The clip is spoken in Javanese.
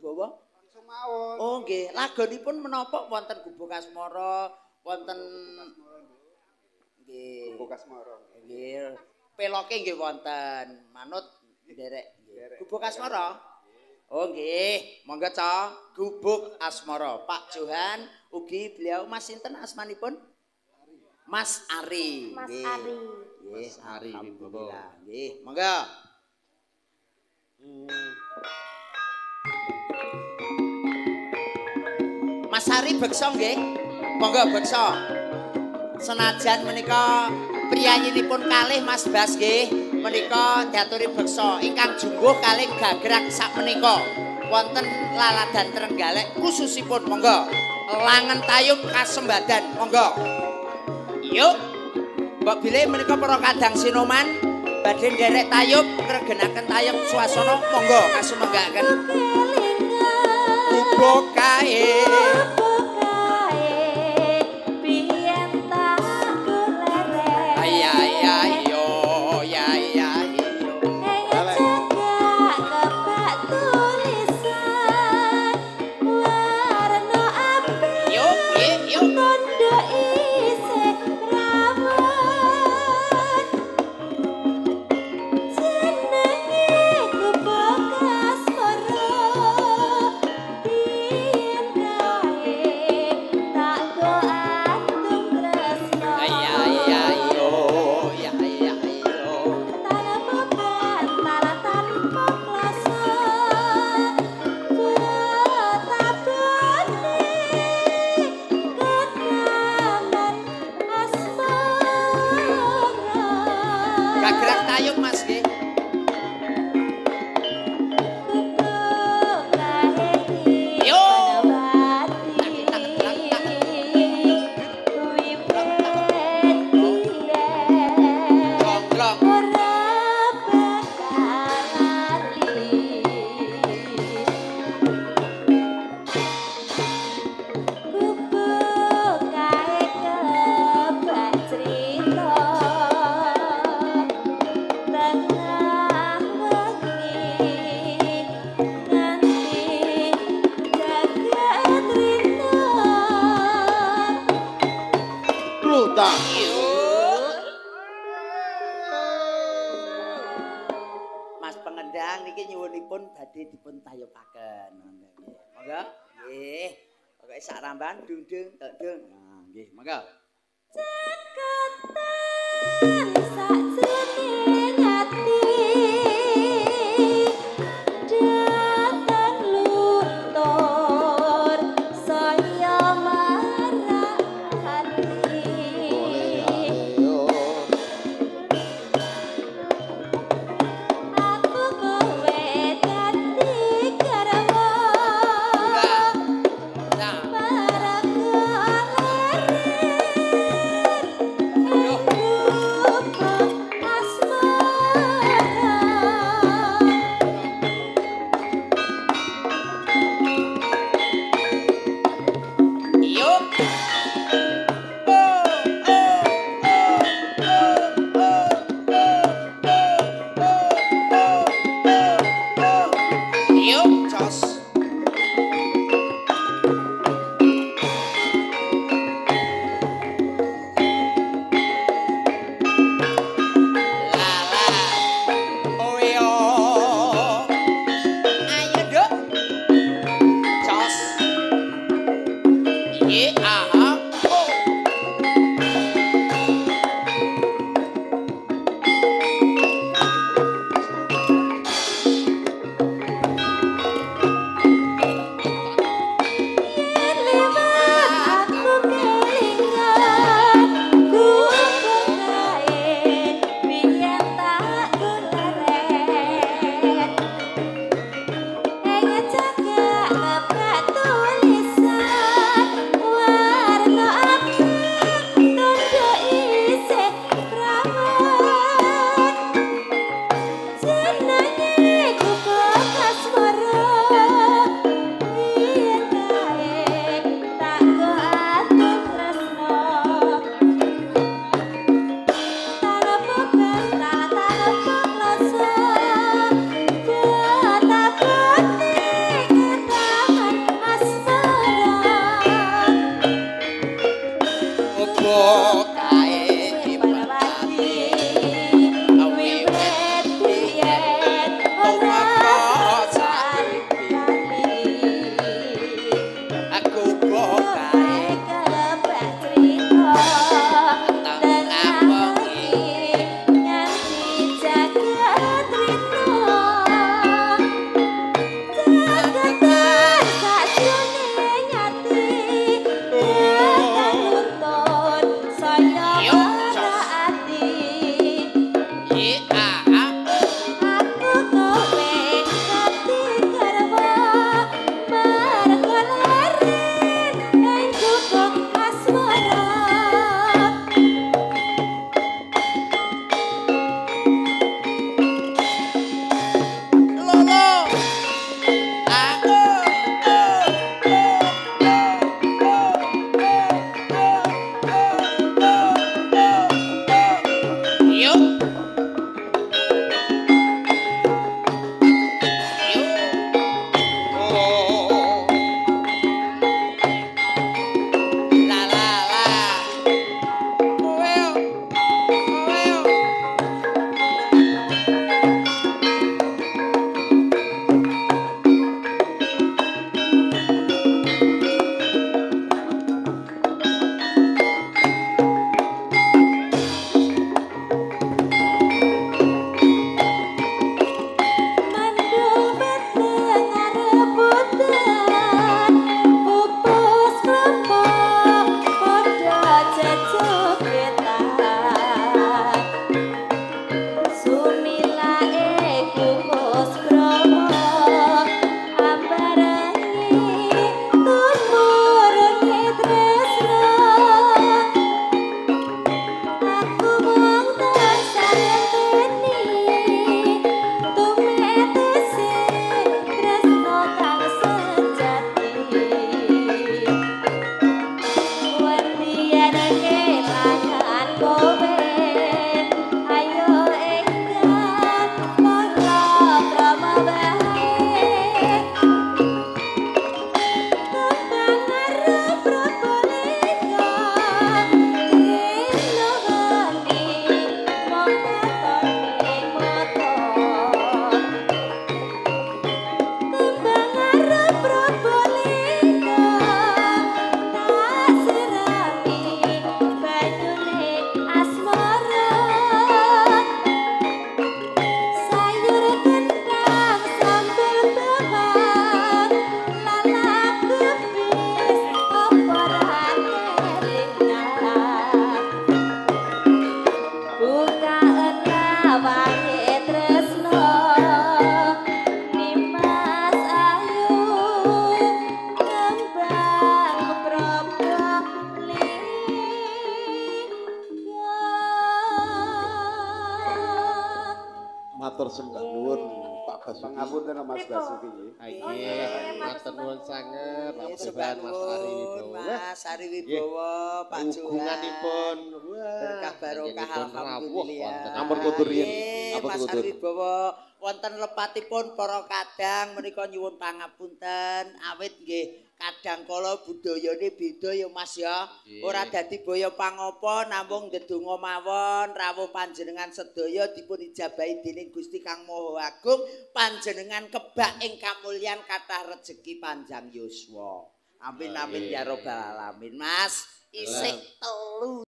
Wibowo? Langsung mawon. Oh nggih, lagonipun menapa wonten Gubuk Asmara, wonten nggih. Gubuk Asmara. Nggih. Peloke nggih wonten, manut nderek nggih. Gubuk Asmara. Oh nggih, monggo ca Gubuk Asmara. Pak Johan ugi beliau Mas sinten asmanipun? Mas Ari. Mas Ari. Nggih, Mas Ari Wibowo. Nggih, monggo. Mas Ari beksa nggih. Monggo beksa. Senajan menika priyayinipun kalih Mas Bas nggih, menika diaturi beksa ingkang jungguh kalih gagrak sakmenika. Wonten laladan Trenggalek khususipun monggo. Langen tayub kasembadan monggo. Yuk. Mbok bilih menika para kadang sinoman badhe nderek tayub ngregenaken tayub swasana monggo kasumenggakaken. Gubuk kae. Mas pengendang niki nyuwunipun badhe dipun tayubaken. Monggo. Nggih. Pokoke sak ramban dung dung tok dung. Nah, nggih, monggo. Ceketan sakjroning ati dateng luntur saya marah hati. Aku kowe dadi garwa. Asmara. Nggih, matur nuwun sanget Pak Johan, Mas Ari Wibowo. Mas Ari Wibowo, Pak Johan. Hubunganipun wah, Berkah barokah alhamdulillah. Ampun kundur riyin. Nggih, Ampun Mas kundur. Ari Wibowo, wonten lepatipun para kadang menika nyuwun pangapunten awit nggih kadang kala budayane beda ya Mas ya. Nggih. Ora dadi boyo pangopo namung ndedonga mawon rawuh panjenengan sedaya dipun ijabahi dening Gusti Kang Maha Agung, panjenengan kebak ing kamulyan kathah rejeki panjang yuswa. Amin amin ya robbal alamin. Mas, isih telu.